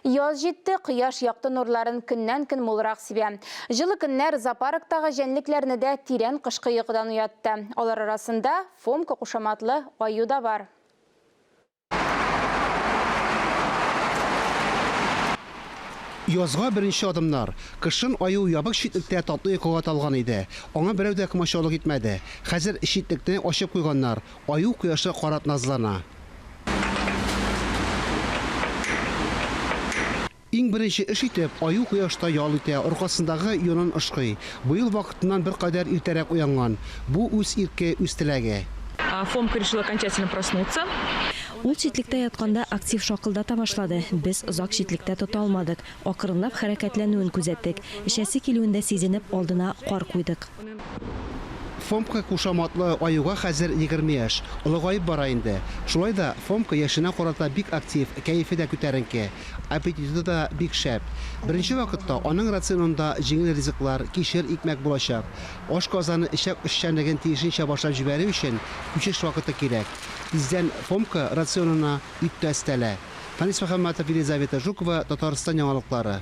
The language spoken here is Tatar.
Яз җитте, кояш якты нурларын көннән-көн мулрак сибә. Җылы көннәр зоопарктагы җәнлекләрне дә тирән кышкы йокыдан уятты. Алар арасында Фомка кушаматлы аю да бар. Язга беренче адымнар. Кышын аю ябык читлектә татлы йокыга талган иде. Аңа берәү дә комачаулык итмәде. Хәзер читлекне ачып куйганнар. Аю кояшка карап назлана. Иң беренче эш итеп, аю кояшта ял итә, аркасындагы йонын ышкый. Быел вакытыннан беркадәр иртәрәк уянган. Бу үз ирке, үз теләге. Фомка решил окончательно проснуться. Ул читлектә ятканда актив шакылдата башлады. Без озак читлектә тота алмадык. Акрынлап хәрәкәтләнүен күзәттек. Эчәсе килүен дә сизенеп, алдына кар куйдык. Фомка кушаматлы аюга хәзер 20 яшь. Олыгаеп бара инде. Шулай да Фомка яшенә карата бик актив, кәефе дә күтәренке. Аппетиты да бик шәп. Беренче вакытта аның рационында җиңел ризыклар, кишер, икмәк булачак. Ашказаны-эчәк эшчәнлеген тиешенчә башлап җибәрү өчен күчеш вакыты кирәк. Тиздән Фомка рационына ит тә өстәлә. Фәнис Мөхәммәтов, Елизавета Жукова, Татарстан яңалыклары.